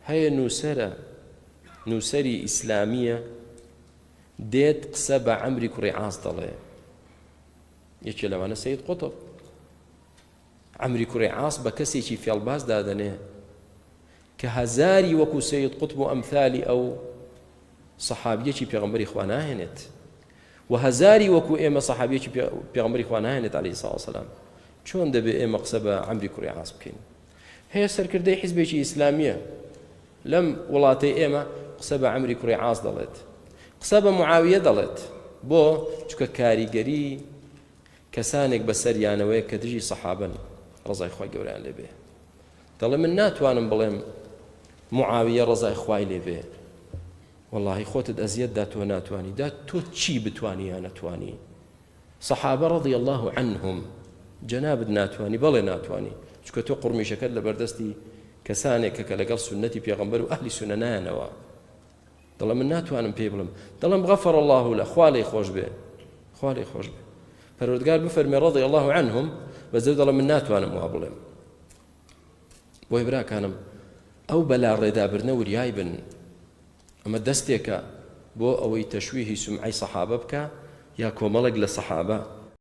هەیە نووسەرە، نووسەری ئیسلامییە، دێت قسە بە عەمری کوڕی عاس دەڵێ. یەکێ لەوانە سەید قوتب. عەمری کوڕی عاس بە کەسێکی فێڵباز دادەنێ کە هەزاری وەکو سەید قوتب و ئەمثالی ئەو سەحابیەکی پێغەمبەری خوا ناهێنێت و هەزاری وەکو ئێمە سەحابیەکی پێغەمبەری خوا ناهێنێت عەلەیهی سڵاو وسەلام. چۆن دەبێ ئێمە قسە بە عەمری کوڕی عاس بکەین؟ هەیە سەرکردەی حیزبێکی ئیسلامیە لەم وڵاتەی ئێمە قسە بە عەمری کوڕی عاس دەڵێت، قسە بە معاویە دەڵێت. بۆ؟ چونکە کاریگەری کەسانێک بەسەریانەوەیە کە دژی سەحابەن ڕەزای خوای گەورەیان لێبێ. دەڵێ من ناتوانم بڵێم معاویە ڕەزای خوای لێبێ. وەڵاهی خۆتت ئەزیەت دا تۆ ناتوانی دا تۆ چی بتوانی یا نەتوانی. صحابە رضی اللە عنهم جەنابت ناتوانی بەڵێ ناتوانی چونکە تۆ قوڕمیشەکەت لەبەردەستی کەسانێکە کە لەگەڵ سوننەتی پێغەمبەر و ئەهلی سوننە نایەنەوە. دەڵێ من ناتوانم پێی بڵێم. دەڵێم غفر اللە له، خوا لێی خۆش بێ، خوا لێی خۆش بێ. پەروەردگار بفەرمێ رضی اللە عنهم، بەس دەڵێ من ناتوانم وا بڵێم. بۆیە براکانم ئەو بەلا ڕێدابردنە وریای بن. ئەمە دەستێکە بۆ ئەوەی تەشویهی سومعەی سەحابە بکا یا کۆمەڵێک لە سەحابە.